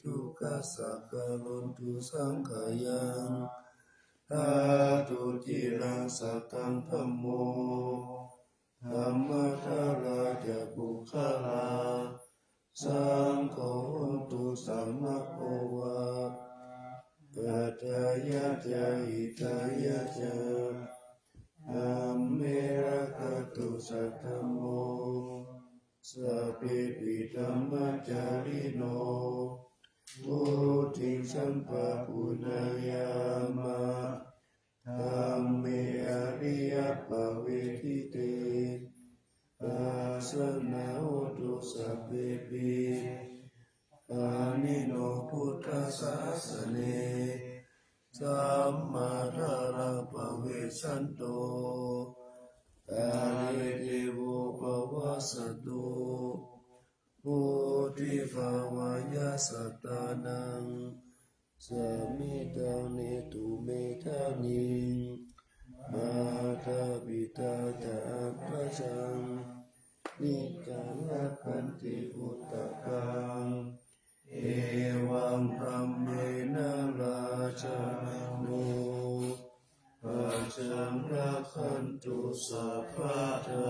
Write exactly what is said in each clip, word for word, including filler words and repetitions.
dukkhassa karontu saṅkhayaṃ. Ṭhātu ciraṃ sataṃ dhammo, dhammaddharā ca puggalā, saṅgho hotu samaggo va, atthāya ca hitāya ca. Dhamme rakkhatu saddhammo, sabbepi dhammacārino, vuḍḍhiṃ sampāpuṇeyyāma, dhamme ariyappavedite. Pasannā hontu sabbepi, pāṇino buddhasāsane, sammā dhāraṃ pavecchanto, kāle devo pavassatu, vuḍḍhī bhāvāya sattānaṃ, samiddhaṃ netu medaniṃ. Mātā pitā ca atrajaṃ, niccaṃ rakkhanti puttakaṃ, evaṃ dhammena rājāno, pajaṃ rakkhantu sabbadā.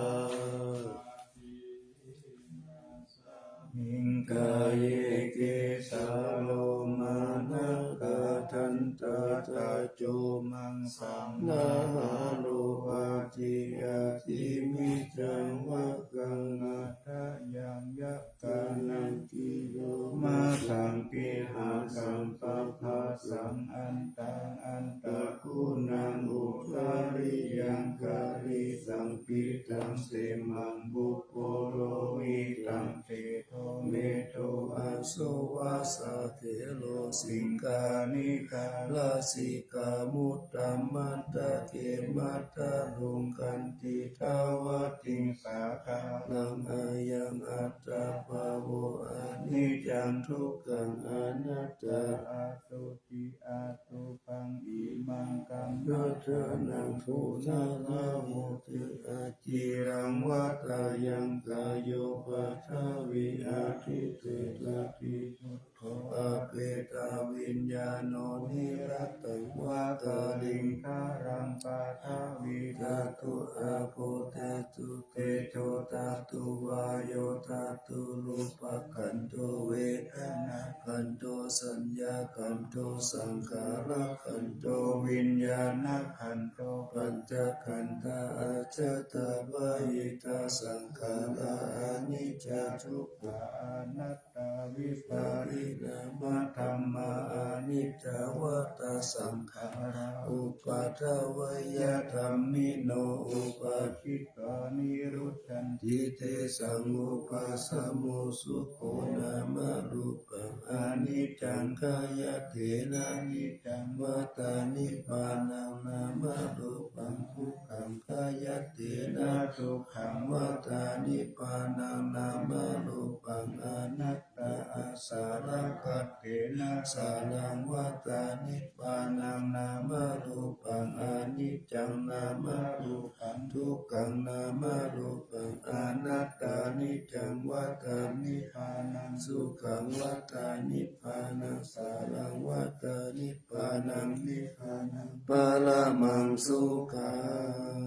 Asmiṃ kāye kesā lomā nakhā dantā taco maṃsaṃ nahārūpaṭi ādimajjhaṃ vakkaṃ hadayaṃ yakkhānaṃ ciñño masaṃ kehaṃ sampabhāsaṃ antaṃ antaguṇaṃ udariyaṃ karīsaṃ pittaṃ semhaṃ pubbo lohittaṃ tejo medo aso vasā thero siṅghāṇikā lasikamuttamantake matthaluṅganti dvādasaṃsākhālaṃ ayaṃ attabhāvo aniccaṃ dukkhaṃ anattā asuci asubhaṃ imaṃ kaṃ nattha naṃ punarāhoti aciraṃ vata yaṃ kāyo paṭhavī āditejjatī buddho apetaviññāṇo nirattaṃ vata liṅgaraṃ paṭhavī dhātu āpo dhātu tejo dhātu vāyo dhātu rūpakkhandho vedanākkhandho saññākkhandho saṅkhārakkhandho viññāṇakkhandho pañcakkhandhā ajjhattabahiddhā saṅkhārā aniccā dukkhā anattā vipariṇāmadhammā aniccā vata saṅkhārā uppādavayadhammino uppajjitvā nirujjhanti tesaṃ vūpasamo sukho nāma rūpaṃ aniccaṃ khayatena niccaṃ vata nibbānaṃ nāma rūpaṃ dukkhaṃ khayatena dukkhaṃ vata nibbānaṃ nāma rūpaṃ anattā āsarakkhatena āsaraṃ vata nibbānaṃ nāma rūpaṃ aniccaṃ nāma rūpaṃ dukkhaṃ nāma rūpaṃ anattā niccaṃ vata nibbānaṃ sukhaṃ vata nibbānaṃ saraṃ vata nibbānaṃ nibbānaṃ paramaṃ sukhaṃ.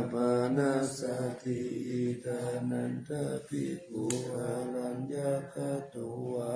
Ānāpānasati iddhānantabhikkhū araññagato vā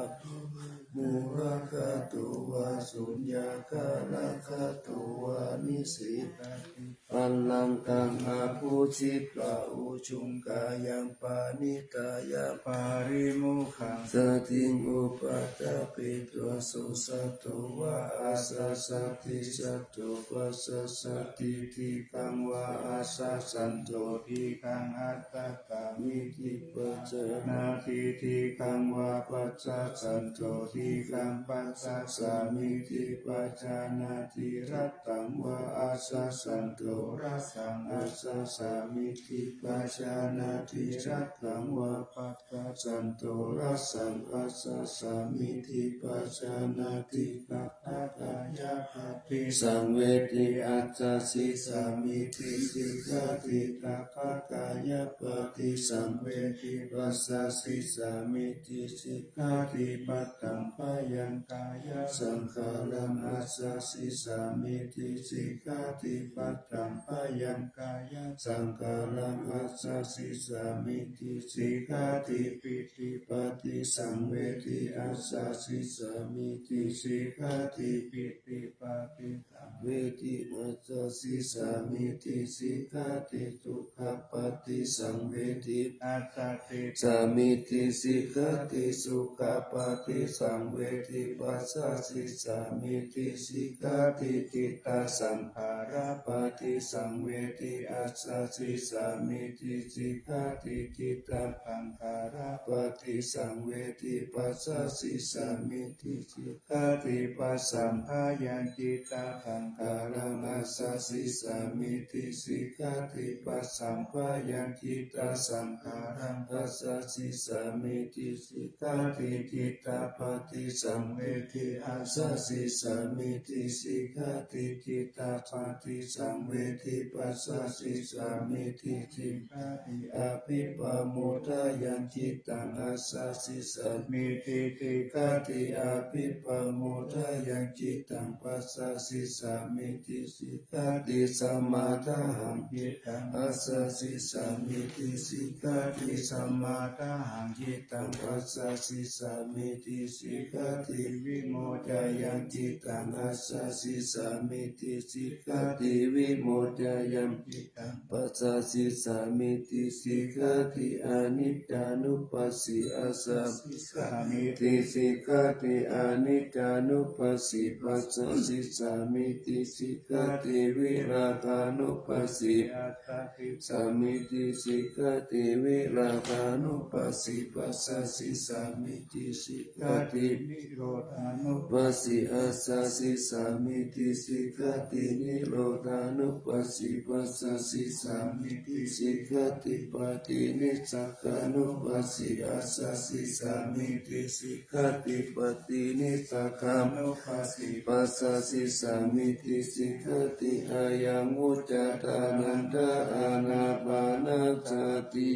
ghatomunibhānagato vā suññakāragato vā nisīdati pallaṅkaṃ abhujjhitvā ujuṃ kāyaṃ paṇidhāya parimukhasatiṃ upaṭṭhapetvā so satto vā asasati satto passasati dīghaṃ vā asasatto dīghaṃ attatāmīti pajānāti dīghaṃ vā passasatto dīghaṃ passasāmīti pajānāti rattaṃ vā asasatto rasaṃ assa sāmīti pajānāti, rakkhaṃ vā pakkasanto rasaṃ assa sāmīti pajānāti, khaggakāyapaṭisaṃvedi assasi sāmīti sikkhati, khaggakāyapaṭisaṃvedi passasi sāmīti sikkhati, paṭṭhaṃ bhayaṃ kāyasaṅkhāraṃ assasi sāmīti sikkhati, paṭṭhaṃ bhayaṃ kāyasaṅkhāraṃ assasi sāmīti sikkhati, pītipaṭisaṃvedi assasi sāmīti sikkhati, pītipaṭisaṃvedi assasi sāmīti sikkhati, sukhapaṭisaṃvedi assasi sāmīti sikkhati, sukhapaṭisaṃvedi passasi sāmīti sikkhati, cittasaṅkhārapaṭisaṃvedi assasi sāmīti sikkhati, cittasaṅkhārapaṭisaṃvedi passasi sāmīti sikkhati, passaṃ bhayaṃ cittasaṅkhāraṃ assasi sāmīti sikkhati, passaṃ bhayaṃ cittasaṅkhāraṃ assasi sāmīti sikkhati, cittapaṭisaṃvedi assasi sāmīti sikkhati, cittapaṭisaṃvedi passasi sāmīti sikkhati, abhippamodayaṃ cittaṃ assasi sāmīti sikkhati, abhippamodayaṃ cittaṃ passasi sāmīti sikkhati, samādhahaṃ cittaṃ assasi sāmīti sikkhati, samādhahaṃ cittaṃ passasi sāmīti sikkhati, vimocayaṃ cittaṃ assasi sāmīti sikkhati, vimocayaṃ cittaṃ passasi sāmīti sikkhati, aniccānupassī assasi sāmīti sikkhati, aniccānupassī passasi sāmīti sikkhati, virāgānupassī assasi sāmīti sikkhati, virāgānupassī passasi sāmīti sikkhati, nirodhānupassī assasi sāmīti sikkhati, nirodhānupassī passasi sāmīti sikkhati, paṭinissagga nupassī assasi sāmīti sikkhati, paṭinissagganupassī passasi sāmīti sikkhati, ayaṃ vuccatā ānanda ānāpānasati.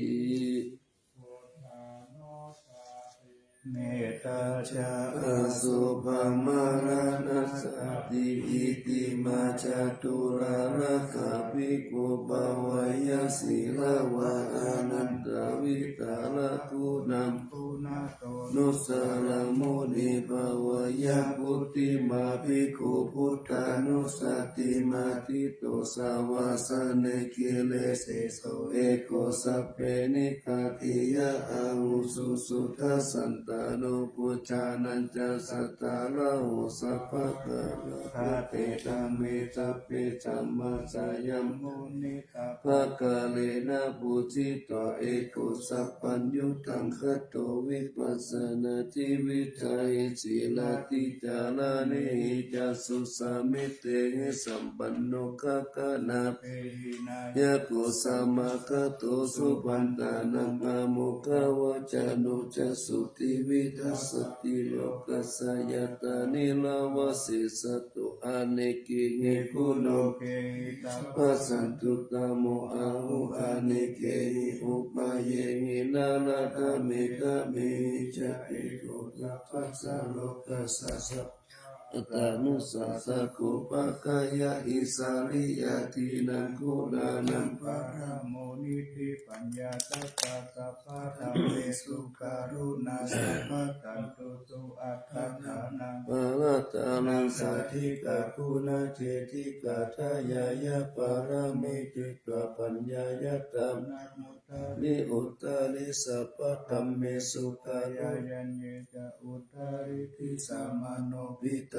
Mettā ca asubhaṃ maraṇassati, itimā catulālākā bhikkhū bhāweyya sīlavā ānandavidhāraguṇaṃ guṇato nusaraṃ muni bhāweyya. Phuṭṭhimā bhikkhū buddhanussatiṃ adhiṭṭho savāsane giriseṭṭho eko sabbe nigghātiyā ahuṃ susuddhasantano. Bojjhaṅgā ca chātakālo sabbakāyikā te dhamme sabbe samassāya muni tappakālena pūjitā eko sabbaññutaṃ gato vipassanādīvidhāhi sīlādicāraṇehi ca susamitehi sampanno gaganāpahī nāyako samāgato supaṇṇānaṃ āmokavacano ca sotthi vigacchanti lokassa yātrā nirāvā sesā to anekehi guṇokehi tappasatthutamo ahu anekehi upayehi nānāmeghāmehi ca eko sabbasā lokassa sabbā atmanussā saha bhāgāya isariyādīnaṃ guṇānaṃ paramāṇupapaññā tathā sabbadhammesu karuṇā sabbakāyikā Palatānaṃ sādhikā guṇacetikā dhyāyāparamī citvā paññāya taṃ udapādi. Uttari sabbadhammesu kalyāṇaṃ ca uttari disamanuppattā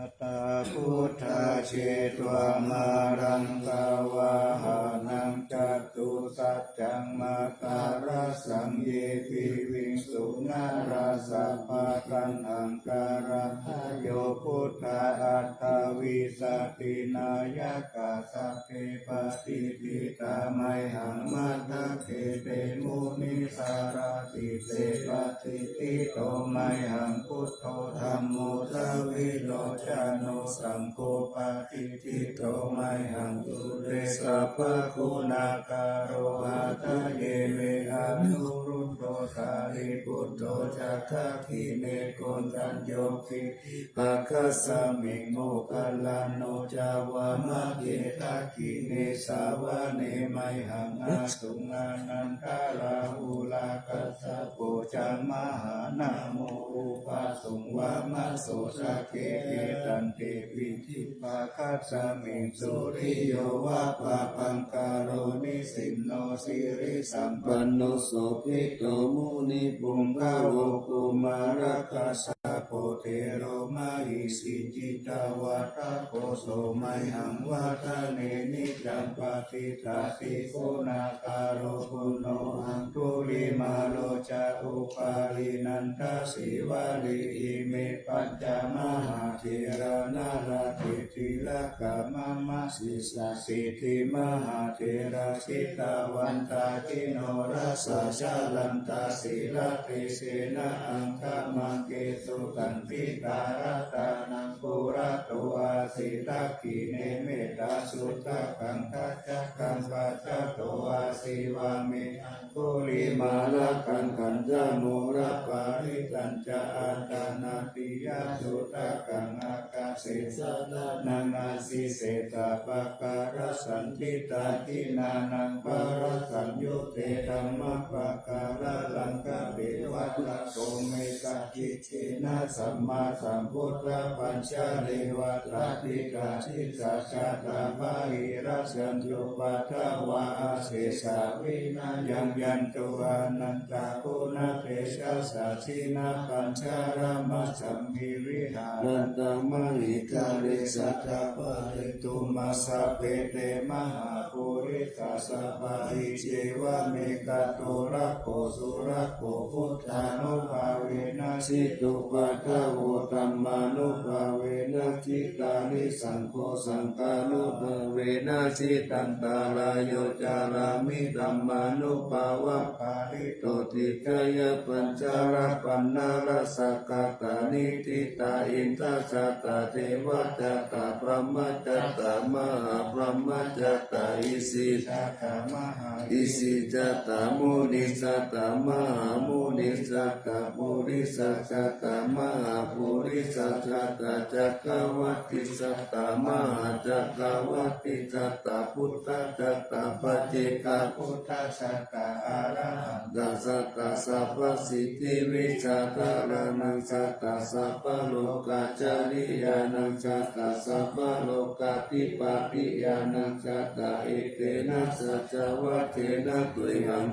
Atha buddhā jetvā māraṃ savāhanaṃ, catusaccāmakarassaṃ ye piviṃsu narāsabhā. Taṇhaṅkarādayo buddhā aṭṭhavīsati nāyakā, sabbe patiṭṭhitā mayhaṃ matthake te munissarā. Sīse patiṭṭhito mayhaṃ buddho dhammo dvilocano, saṅgho patiṭṭhito mayhaṃ ure sabbaguṇākaro. Hadaye me anuruddho sārīputto ca dakkhiṇe, koṇḍañño piṭṭhibhāgasmiṃ moggallāno ca vāmake. Dakkhiṇe savane mayhaṃ āsuṃ ānandarāhulā, kassapo ca mahānāmo ubhāsuṃ vāmasotake. Etante piṭṭhibhāgasmiṃ suriyo va pabhaṅkaro, nisinno sirisampanno sobhito munipuṅgavo. Kumārakassapo thero mahesī cittavādako, so mayhaṃ vadane niccaṃ patiṭṭhāsi guṇākaro. Puṇṇo aṅgulimālo ca upālī nandasīvalī, ime pañca mahātherā nalāṭe tilakā mama. Sesāsīti mahātherā jitavantā jinorasā, jalantā sīlatejena aṅgamaṅgesu saṇṭhitā. Ratanaṃ purato āsi dakkhiṇe mettasuttakaṃ, dhajaggaṃ pacchato āsi vāme aṅgulimālakaṃ. Khandhamoraparittañca āṭānāṭiyasuttakaṃ, ākāse chadanaṃ āsi sesā pākārasaṇṭhitā. Jinānaṃ balasaṃyutte dhammapākāralaṅkate, vācako me saccij jena sammāsambuddhapañjare. Vātapittādisañjātā bāhirajjhattupaddavā, asesā vinayaṃ yantu anantaguṇatejasā. Jinapañjaramajjhamhi viharantaṃ mahītale, sadā pālentu māṃ sabbe te mahāpurisāsabhā. Iccevamekato rakkho surakkho, buddhānubhāvena jitupaddavo, dhammānubhāvena jitārisaṅgho, saṅghānubhāvena jitantarāyo, carāmi dhammānubhāvapālito. Tiṭṭhāya pañjarapaṇṇarasakkatā niṭṭhitā, indajattā devā jattā brahmā jattā mahābrahmā jattā, isi jattā mahā isi jattā, muni jattā, mahāmuni jattā, purisa jattā, mahāpurisa jattā, cakkavatti jattā, mahācakkavatti jattā, bhūtā jattā, paccekabhūtā jattā, arahantā jattā, sabbasiddhivijjādharaṇā jattā, sabbalokacariyaṇā jattā, sabbalokādhipatiyāṇā jattā, etena saccavajjena tuyhaṃ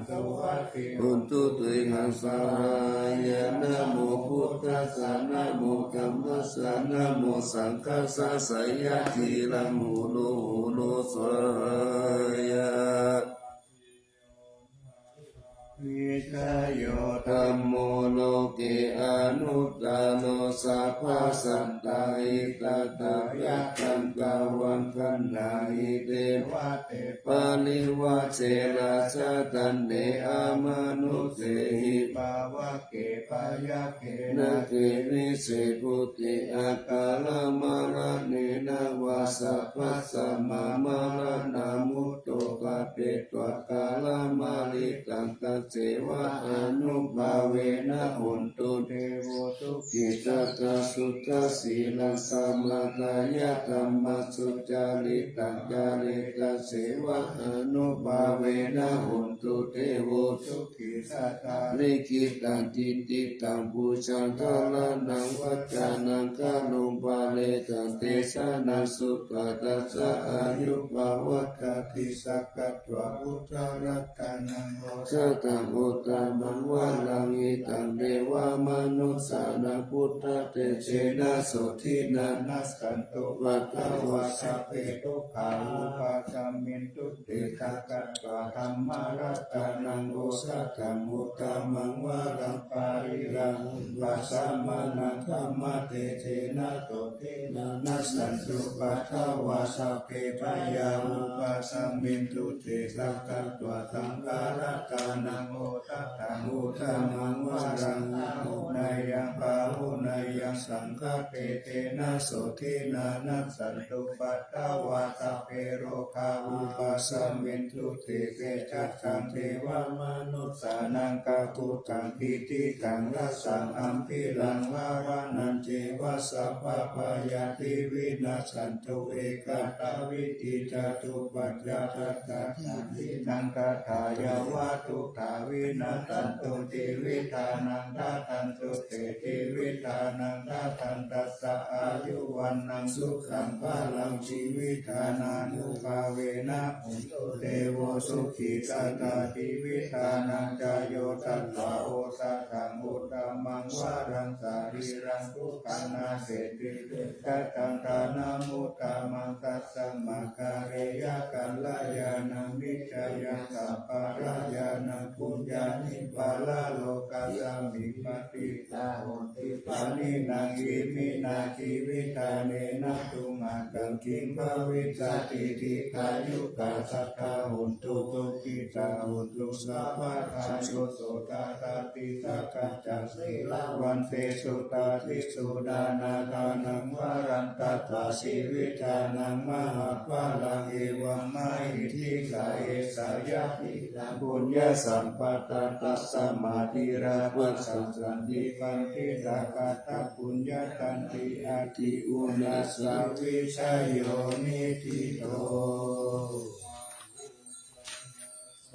hotu tuyhaṃ sahāya. Namo buddhassa, namo dhammassa, namo saṅghassa, jayasīlaṃ horo horo sahāya. Vijayo dhammo loke anuttaro, sabbasattaṃ hitatthāya, taṃ tvaṃ gaṇhāhi devate parivajje. Rājadaṇḍe amanussehi pāvake bhayagge nāge vise bhūte, akālamaraṇena vā sabbasmā maraṇamuttapādetvā, kālamāritaṃ tasseva ānubhāvena hotu devo sukhī sadā. Suddhasīlaṃ samādāya dhammaṃ sucaritaṃ care, tasseva ānubhāvena hotu devo sukhī sadā. Likkhitaṃ cintitaṃ pūjaṃ dhāraṇaṃ vācanaṃ garuṃ, pāritaṃ desanaṃ sutā tassa āyuṃ pavaḍḍhatīti. Sakkatvā buddharatanaṃ osathaṃ uttamaṃ varaṃ hitaṃ devamanussānaṃ buddhatejena sotthinā nassantupaddavā sabbe dukkhā vūpasamentu te. Sakkatvā dhammaratanaṃ osathaṃ uttamaṃ varaṃ pariḷāhūpasamanaṃ dhammatejena sotthinā nassantupaddavā sabbe bhayā vūpasamentu te. Sakkatvā saṅgharatanaṃ osathaṃ uttamaṃ varaṃ āhuneyyaṃ pāhuneyyaṃ saṅghatejena sotthinā nassantupaddavā sabbe rogā vūpasamentu te. Tejasā devamanussānaṃ kakuttaṃ kittitaṃ rasaṃ ambhiraṃ avanañceva sabbabhayādi vinassantu. Ekadā vidhijā cupaddavā dasahassānaṃ daṭṭhāya vātugā vinassantu jīvitānaṃ dadantu te jīvitānaṃ dadantassā āyu vaṇṇaṃ sukhaṃ balaṃ jīvitadāyuṃ jīvitadānubhāvena hontu devo sukhī sadā. Jīvitadānañca yo tatvā osathaṃ uttamaṃ varaṃ sarīraṃ sukhaṃ asetti. Tejasā dhanamuttamaṃ tasmā kāleyya kalyāṇaṃ niccayasā pālaññāṇaṃ puññāni paralokasmiṃ patiṭṭhā honti. Pāṇinaṃ iminā jīvitadānena tuvaṭaṃ kiṃ bhavissati. Dīghāyukā sadā hontu sukhitā hontu sabbadā. Yo sotthā dāsī sakkacca sīlavantesu dasīsu dānaṃ dānaṃ varaṃ datvā jīvitadānaṃ mahapphalaṃ. Evaṃ mahiddhikā esā yadidaṃ puññasampadaṃ tasmā dhīrā bhāsassanti paṇḍitā kataṃ puññakkhettaṃ iti uṇhissavijayo niṭṭhito.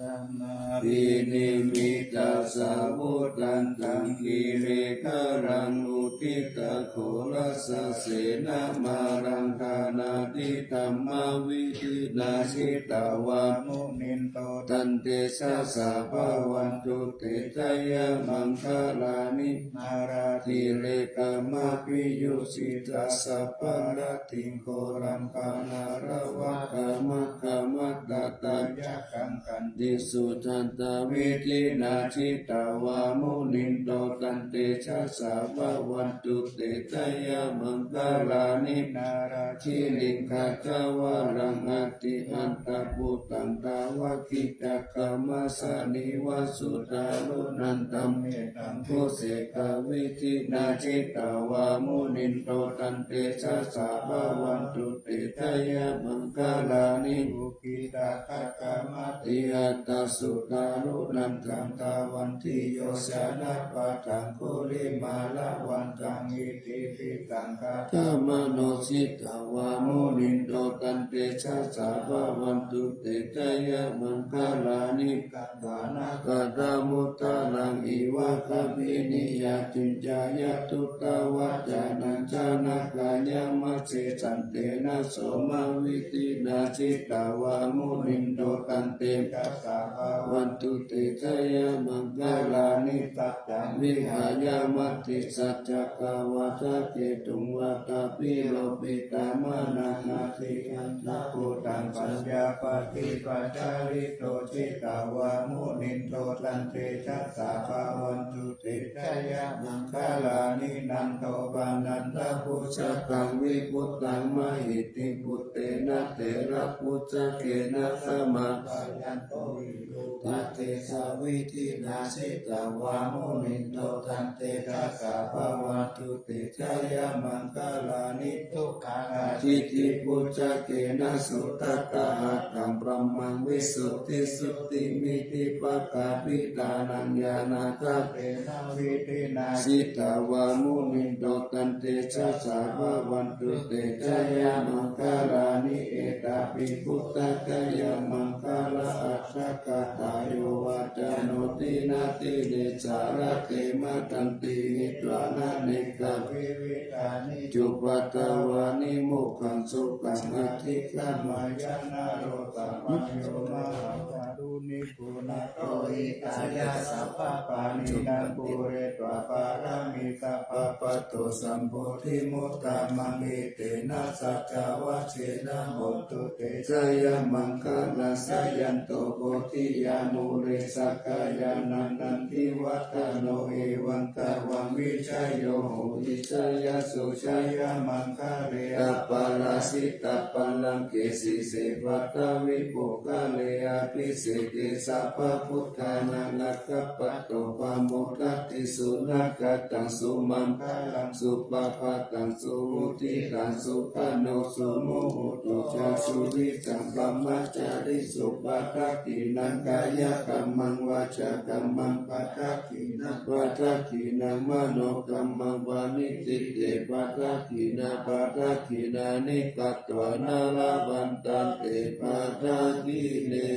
Samābhinimmitasāvudhantaṃ girigajaṃ uditaghorasasenamāraṃ dānādidhammavidhinā jitavā munindo tantejasā bhavatu te jayamaṅgalāni. Mārātirekamabhiyujjhitasabbarattiṃ ghorampanāḷavakamakkhamathaddhayakkhaṃ khantīsudantavidhinā jitavā munindo tantejasā bhavatu te jayamaṅgalāni. Nāḷāgiriṃ gajavaraṃ atimattabhūtaṃ dāvaggicakkamasanīva sudāruṇantaṃ mettambusekavidhinā jitavā munindo tantejasā bhavatu te jayamaṅgalāni. Ukkhittakhaggam atihatthasudāruṇantaṃ dhāvantiyojanapathaṅgulimālavantaṃ iddhībhisaṅkhatamano jitavā munindo tantejasā bhavatu te jayamaṅgalāni. Katvāna kaṭṭhamudaraṃ iva gabbhinīyā ciñcāya duṭṭhavacanaṃ janakāyamajjhe santena somavidhinā jitavā munindo tantejasā bhavatu te jayamaṅgalāni. Saccaṃ vihāya matisaccakavādaketuṃ vādābhiropitamanaṃ atiandhabhūtaṃ paññāpadīpajalito jitavā munindo tantejasā bhavatu te jayamaṅgalāni. Nandopanandabhujagaṃ vibudhaṃ mahiddhiṃ puttena therabhujagena damāpayanto iddhūpadesavidhinā jitavā munindo tantejasā bhavatu te jayamaṅgalāni. Duggāhadiṭṭhibhujagena sudaṭṭhahatthaṃ brahmaṃ visuddhijutimiddhibakābhidhānaṃ ñāṇāgadena vidhinā jitavā munindo tantejasā bhavatu te jayamaṅgalāni. Etāpi buddhajayamaṅgalaaṭṭhagāthā yo vācano dinadine sarate matandī hitvānanekavividhāni cupaddavāni mokkhaṃ sukhaṃ adhigameyya naro sapañño. Mahākāruṇi Niguṇato hitāya sabbapāṇinaṃ pūretvā pāramī sabbā patto sambodhimuttamaṃ. Etena saccavajjena hotu te jayamaṅgalaṃ. Jayanto bodhiyā mūle sakyānaṃ nandivaḍḍhano evaṃ tvaṃ vijayo hohi jayassu jayamaṅgale. Aparājitapallaṅke sīse paṭhavipokkhare abhiseke sabbabuddhānaṃ aggappatto pamodati. Sunakkhattaṃ sumaṅgalaṃ supabhātaṃ suhuṭṭhitaṃ sukhaṇo sumuhutto ca suyiṭṭhaṃ brahmacārisu. Padakkhiṇaṃ kāyakammaṃ vācākammaṃ padakkhiṇaṃ padakkhiṇaṃ manokammaṃ paṇidhī te padakkhiṇā. Padakkhiṇāni katvāna labhantatthe padakkhiṇe.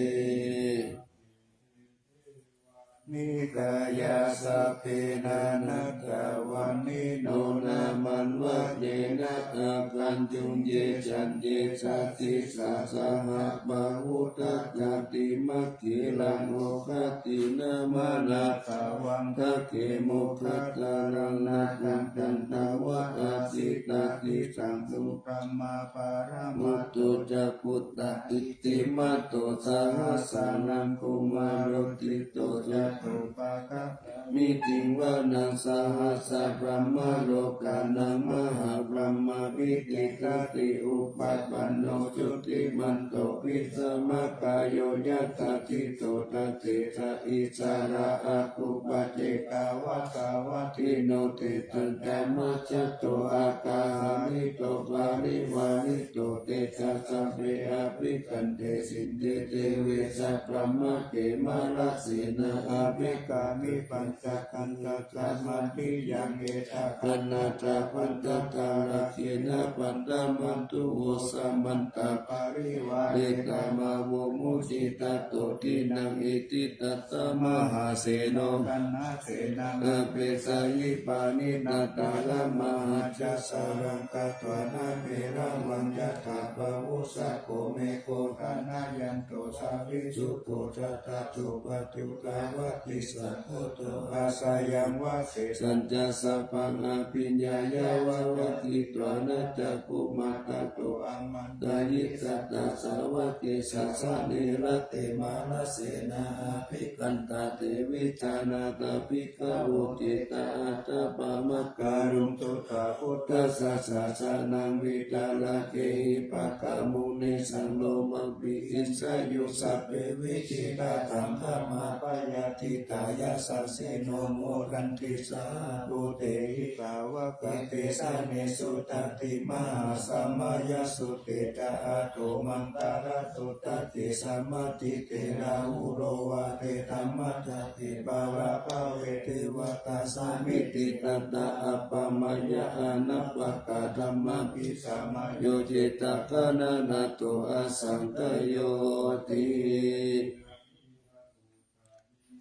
Nāmanvānikaṃ sabbe nānattavaṇṇino nāmanvānena āgañchuṃ ye caññe sadisā saha bahudhā. Kāpilaṃ oghatiṇṇamanāsavaṃ dakkhemoghataraṃ nāgaṃ candaṃva asitātigaṃ subrahmā paramatto ca puttā iddhimato sahassānaṃ kumāro ṭhito ca sopāga middhiṃ vanaṃ sahassā brahmalokānaṃ mahābrahmābhitiṭṭhati. Tatrūpapanno jutimanto bhismākāyo yattha jito tassa issarā āgū paccekavasavattino. Tesañca majjhato oghatiṇṇo parivārito tassa sabbe abhikkante. Sinde deve sabrahmake mārasenā abhikkāmi pañcañca sabbadhi yaṃ etha gaṇhatha bandhatha rāgena bandhamatthu vo samantā parivāretha mā vo muñcittha sotthinnaṃ. Iti tattha mahāseno kaṇhasenaṃ apesayi pāṇinā talamāhacca saraṃ katvāna bheravaṃ yathā pāvussako megho thanayanto savijjuko. Tattha so paccudāvatti saṅkuddho asayaṃvase sañcassa bhaṇābhiññāya vavakkhitvāna cakkhumā. Tato āmantayī satthā sāvake sāsane rate mārasenā abhikkantā. Te vijānātha bhikkhavo cittaṃ attapamakaruṃ sutvā buddhassa sāsanaṃ vītarāgehi pakkāmuṃ nesaṃ lomampi iñjayuṃ. Sabbe vijitasaṅgāmā bhayātītā yasassino modanti saha bhūtehi sāvake te janesutāti. Mahāsamayasutte ca āsumaṅgalasuttaṃ. Te sāmattite rāhulo vācetamaddakkhiṇe pavārave devatā samitiṃ tattha appamāya anāpakā dhammābhisamayo cittagaṇanato asaṅkhayoti.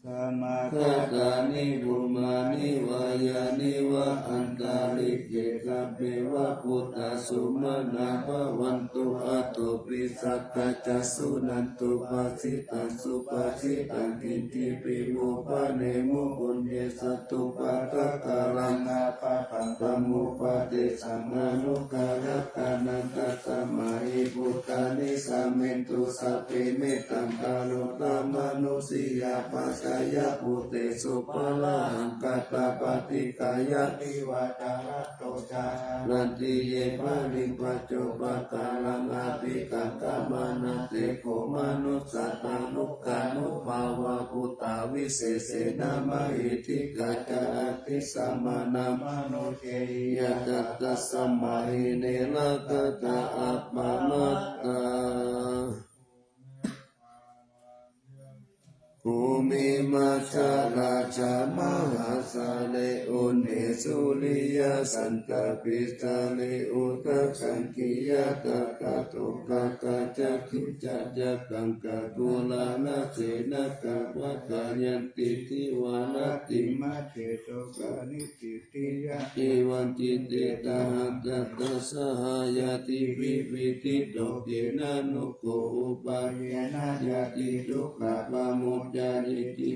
Samāgatāni bhummāni vā yāni va antalikkhe sabbeva bhūtā sumanā bhavantu athopi sakkacca suṇantu bhāsitaṃ. Subhāsitaṃ kiñcipi vo bhaṇemu puññe satthupādakaraṃ pāpaṃ samupādessanānukārakānaṃ. Tasmā hi bhūtā nisāmentu sabbe mettaṃ karotha mānusiyā pajāya bhūtesu pāṇahaṅ kātā paṭikkāyā divā ca ratto ca haranti ye baliṃ paccopakāraṃ abhikaṅkhamānā. Te kho manussānaṃ dukkhānubhāvā bhūtā visesena mahiddhikā ca atissāma nāmanothe yatha tasmā hi ne rakkhatha appamattā. Bhūmi majjhā rājā mahāsale, uṇhisūriyasantāpī sale, udakaṃ khiyatattā tokāsā catucakkaṃ, gaṇaturasenaṃ pavītaṃ, yanti divā rattimajjhe, sokā nibbindetha. Evaṃ ṭhitiyā sahassā ñātibhi, pīḷito khemaguṇūpayena, ñātidukkhā pamuñceyati. Dhammattha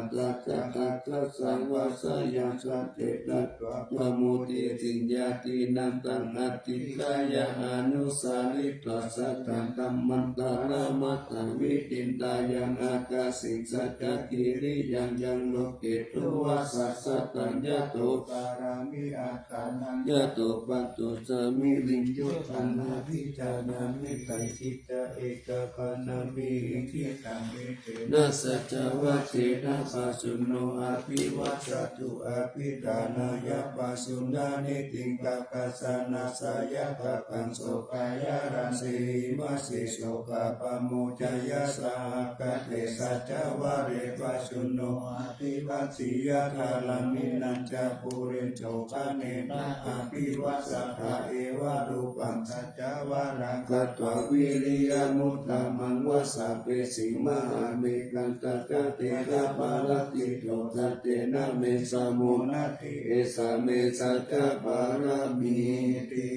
sattā sahassā, vāsayaṃ sattete tathā, pamodeti ñātīnaṃ taṃ adhikāraṃ. Anusaritvā saddhaṃ dhammattha, rāmattha vicinteyyaṃ, ākāsaṃ saccakiriyaṃ, yaṃ loke duvasaṃ sataṃ, yato pāramī aṭṭha naṃ, yato paṭho samiñjito, taṃ abhijānāmi taṃ cittaṃ ekabaṇhaṃ vihiṃsitaṃ. Etena saccavajjena, pāshuno abhivajjatu, abhiṭhānāya pāshunaṃ. Neddhiṃ kakkhaṃ saṇhassayaṃ, bhāgaṃ sokāya raṇasehi, majjhe sokā pamuñceyya, sahagathe saccavajje, pāshuno abhivajjeyya, kālantena ca puggaṃ, sokāyena abhivajjatā, evarūpaṃ saccavajjena, katvā vīriyamuttamaṃ, vāsavassiṃ mahābhikkhaṃ, tassa tejapālitaṃ, santena me samuddaṃ, esā me saccapāramīti.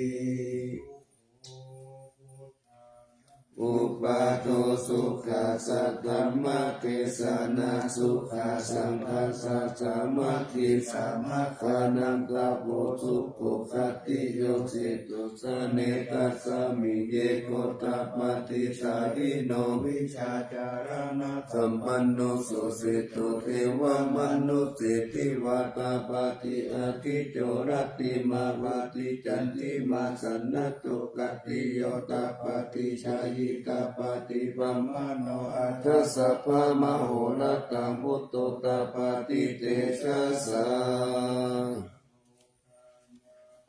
Uppādo sukha saddhammadesanā, sukhā saṅghassa sāmaggī, samaggānaṃ tapo sukho, khattiyo seṭṭho janetasmiṃ, ye gotapādi jahino, vijjācaraṇasampanno, so seṭṭho devamanusseshiva, tāpati ādicco rattimābhāti, candimā sannaddho, khattiyo tāpati jhāyī, tāpati brāhmaṇo, atha sabbamahorattaṃ, buddho tāpati tejasā.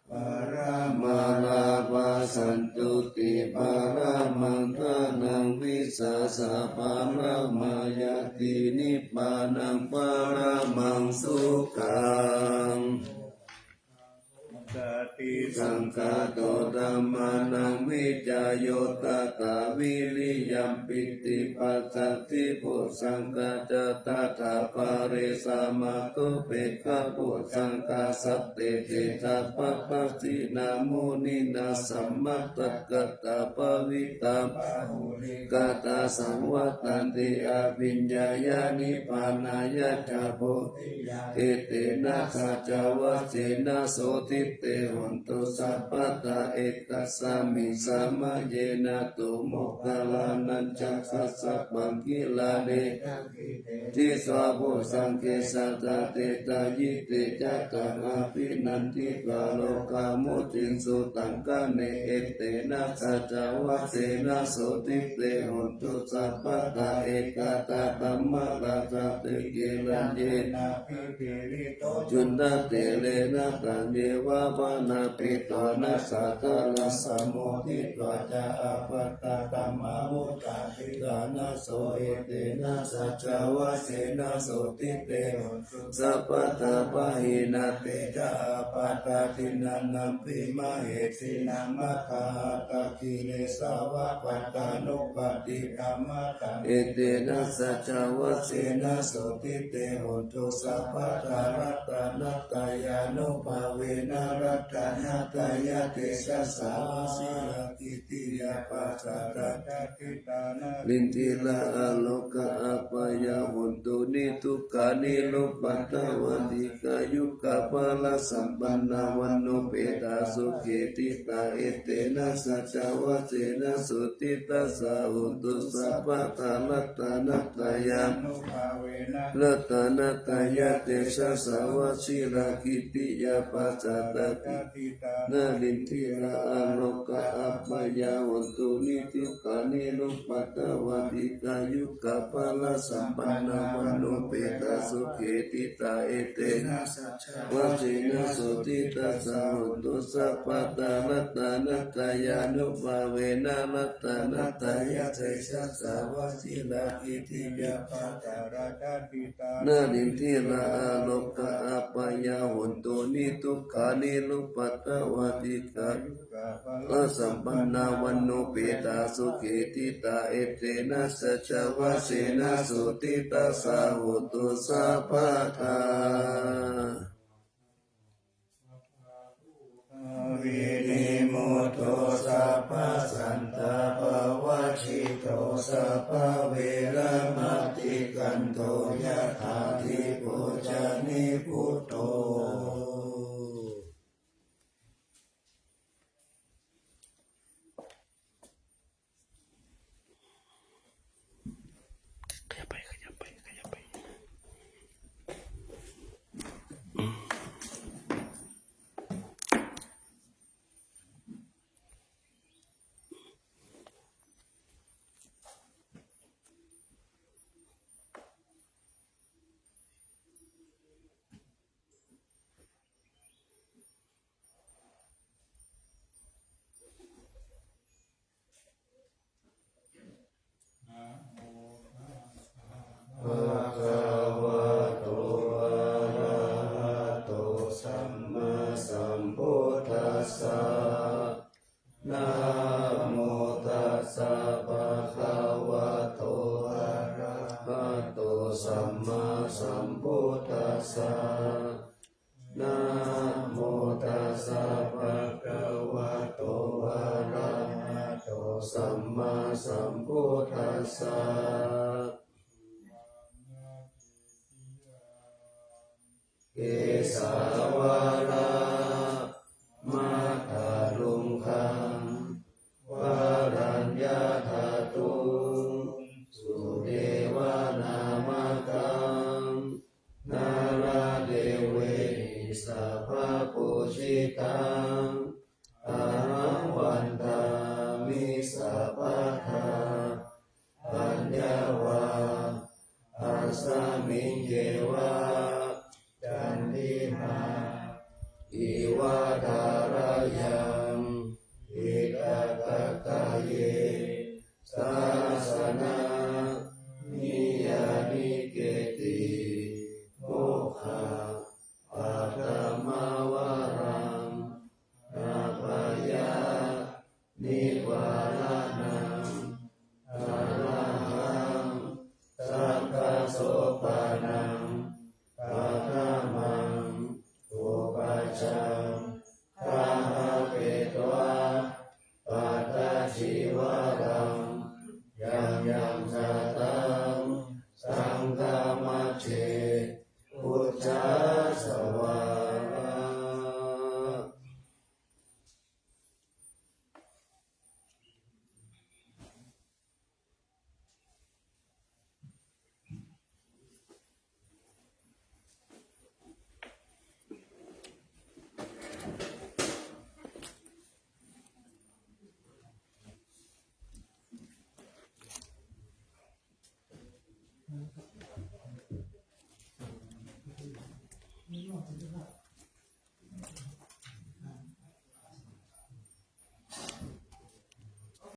Paramā lābhā santuṭṭhī, paramaṃ dhanaṃ vissāsā, paramā ñātī, nibbānaṃ paramaṃ sukhaṃ. Sati saṅkhāto dhammānaṃ vicayo tathā, viriyampīti passaddhi bojjhaṅgā ca tathāpare, samādho pekkhā bojjhaṅgā, sattete sabbadassinā, muninā sammadakkhātā, bhāvitā bahulīkatā, saṃvattanti abhiññāya, nibbānāya ca bodhiyā. Etena saccavajjena, sotthi te hotu sabbadā. Ekasmiṃ samaye nātho, moggallānañca kassapaṃ, gilāne dakkhiṇe disvā, bojjhaṅge satta desayi. Te ca taṃ abhinanditvā, rogā mucciṃsu taṅkhaṇe. Etena saccavajjena, sotthi te hotu sabbadā. Ekadā dhammarājāpi, gelaññenābhipīḷito, cundattherena taññeva, bhaṇāpetvāna sādaraṃ, sammoditvā ca ābādhā, tamhā vuṭṭhāsi ṭhānaso. Etena saccavajjena, sotthi te hotu sabbadā. Pahīnā te ca ābādhā, tiṇṇannampi mahesinaṃ, maggāhatakilesāva, pattānuppattidhammataṃ. Etena saccavajjena, sotthi te hotu sabbadā. Ratanattayānubhāvena, ratanattayatejasā, sīlakittiyā, passadā dakkhitāna, lintira ārogā apāyā, hontu niddukkha niruppaddavā, dīghāyukā balasampannā, vaṇṇaṃ petāsukhī ṭhitā. Etena saccavajjena, sotthi tassa hotu sabbadā. Ratanattayānubhāvena, ratanattayatejasā, sīlakittiyā, passadā dakkhitāna, lintira ārogā apāyā, hontu niddukkha niruppaddavā, dīghāyukā balasa sampannā vaṇṇūpetā sukhī ṭhitā, etena saccavajjena sotthi tassa hotu sabbadā. Ratanattayānubhāvena ratanattayatejasā, vajirakkhitti yābhaddhā rakkhanti nārindī. Rā āro gā āpā ya hontu, niddukkhā nirupaddavā, dīghāyukā balā sampannā vaṇṇūpetā sukhī ṭhitā, etena saccavajjena sotthi tassa hotu sabbadā. Vinimutto sabbasantāpavajjito sabbaveramatikkanto yathādīpo ca nibbuto. ขยับไป ขยับไป ขยับไป Bhagavato arahato sammāsambuddhassa. Namo tassa bhagavato arahato sammāsambuddhassa. Namo tassa bhagavato arahato sammāsambuddhassa. Kesāvalamathāluṅkaṃ varaññāthaddhuṃ sudevanāmakam nāḷādevehi sabbapūjitaṃ ahaṃ vandāmi sabbadā. Aññā vā asmiññeva candimā iva thārayaṃ diṭṭhagaddaye sāsanamiyā nikkheti mokkhapathimā varaṃ. Abhayanivaranaṃ arahaṃ sakkhasopanam paṭhamaṃ upajjhaṃ gahapetvā pattacīvaram yaṃ yaṃ jātaṃ saṅghamajjhe uccasavā.